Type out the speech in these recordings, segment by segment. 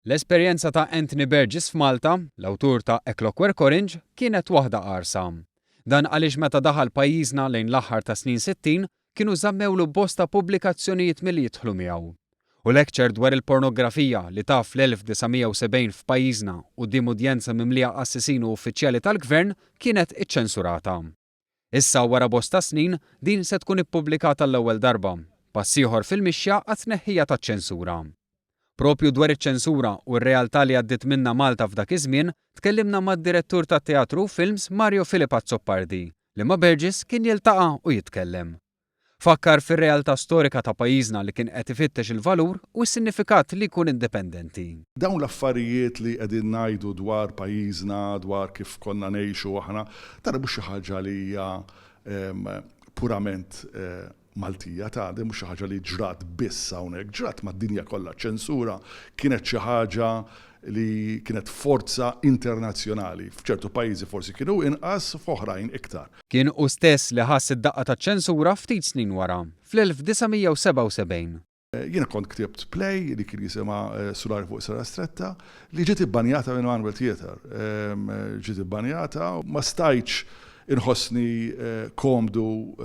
L-esperjenza ta' Anthony Burgess f'Malta, l-awtur ta' A Clockwork Orange, kienet waħda qarsa. Dan għaliex meta daħal pajjiżna lejn l-aħħar tas-snin 60, kienu żammewlu bosta pubblikazzjonijiet milli jidħlu miegħu. U lecture dwar il-pornografija li ta fl-1970 f'pajjiżna quddiem udjenza mimlija qassisin u uffiċjali tal-Gvern kienet iċċensurata. Issa wara bosta snin, din se tkun ippubblikata għall-ewwel darba, pass ieħor fil-mixja għat-tneħħija taċ-ċensura. Proprju dwar iċ-ċensura u r-realtà li għaddiet minnha Malta f'dak iż-żmien, tkellimna mad-Direttur tat-Teatru u Films Mario Philip Azzopardi, li ma' Burgess kien jiltaqa' u jitkellem. Fakkar fir-realtà storika ta' pajjiżna li kien qed ifittex il-valur u s-sinnifikat li jkun indipendenti. Dawn l-affarijiet li qegħdin ngħidu dwar pajjiżna, dwar kif konna ngħixu aħna, dan mhux xi ħaġa li hija purament Maltija, ta' din mhux xi ħaġa li ġrat biss hawnhekk, ġrat mad-dinja kollha. Ċ-ċensura kienet xi ħaġa li kienet forza internazzjonali. F'ċertu pajjiżi forsi kienu inqas, f'oħrajn iktar. Kien hu stess li ħass id-daqqa taċ-ċensura ftit snin wara, fl-1977. Jiena kont ktibt play li kien jisimha Sulari fuq Strada Stretta li ġiet ibbanjata minn Manuel Theatre. Ġiet ibbanjata, ma stajtx inħossni komdu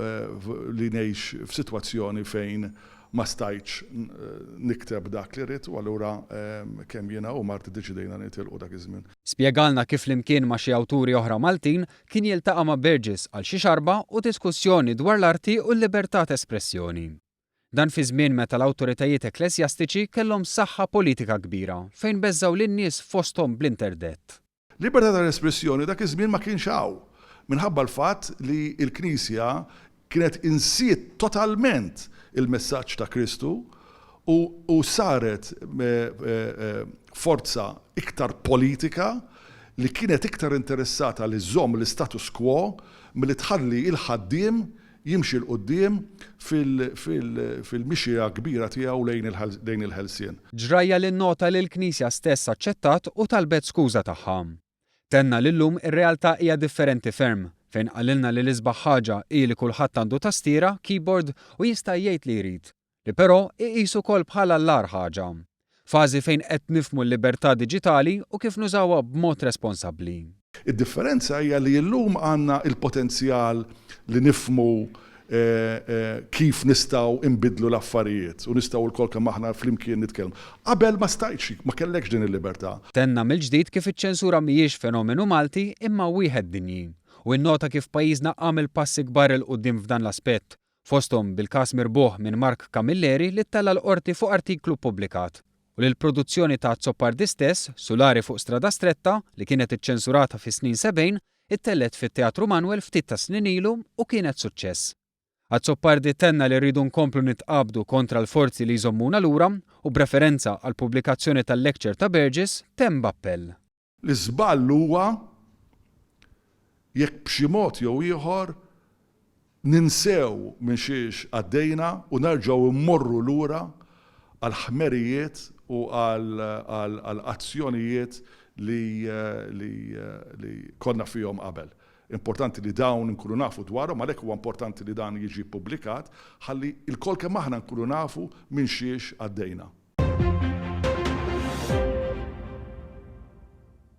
li ngħix f'sitwazzjoni fejn Ma stajtx nikteb dak li ridt u allura kemm jiena u marti ddeċidejna li nitilqu dak iż-żmien. Spjegalna kif flimkien ma' xi awturi oħra Maltin kien jiltaqa' ma' Burgess għal xi xarba u diskussjoni dwar l-arti u l-libertà t'espressjoni. Dan fi żmien meta l-awtoritajiet ekkleżjastiċi kellhom saħħa politika kbira fejn beżżgħu lin-nies fosthom bl-interdett. Libertà tal-espressjoni dak iż-żmien ma kienx hawn, minħabba l-fatt li l-Knisja kienet insiet totalment il-messaġġ ta' Kristu u saret forza iktar politika li kienet iktar interessata li żżomm l-istatus quo milli tħalli l-ħaddiem jimxi 'l quddiem fil-mixja kbira tiegħu lejn il-ħelsien. Ġrajja li nnota li l-Knisja stess aċċettat u talbet skuża tagħha. Tenna li llum ir-realtà hija differenti ferm, fejn qalilna li l-isbaħ ħaġa hi li kulħadd għandu tastiera, keyboard, u jista' jgħid li jrid. Li però iqis ukoll bħala l-agħar ħaġa. Fażi fejn qed nifhmu l-libertà diġitali u kif nużawha b'mod responsabbli. Id-differenza hija li llum għandna l-potenzjal li nifhmu kif nistgħu nbiddlu l-affarijiet u nistgħu lkoll kemm aħna flimkien nitkellmu. Qabel ma stajtx, ma kellekx din il-libertà. Tenna mill-ġdid kif iċ-ċensura mhijiex fenomenu Malti imma wieħed dinji u innota kif pajjiżna għamel passi kbar 'il quddiem f'dan l-aspett fosthom bil-każ mirbuħ minn Mark Camilleri li ttella' l-Qorti fuq artiklu ppubblikat, u li l-produzzjoni ta' Azzopardi stess, Sulari fuq Strada Stretta, li kienet iċċensurata fis-snin 70, ittellgħet fit-Teatru Manoel ftit tas-snin ilu u kienet suċċess. Azzopardi tenna li rridu nkomplu nitqabdu kontra l-forzi li jżommuna lura u b'referenza għall-pubblikazzjoni tal-lecture ta' Burgess, temm b'appell. L-iżball huwa jekk b'xi mod jew ieħor ninsew minn xiex għaddejna u nerġgħu mmorru lura għal ħmerijiet u għal azzjonijiet li li konna fihom qabel. Importanti li dawn inkunu nafu dwarhom, għalhekk huwa importanti li dan jiġi ppubblikat ħalli lkoll kemm aħna nkunu nafu minn xiex għaddejna.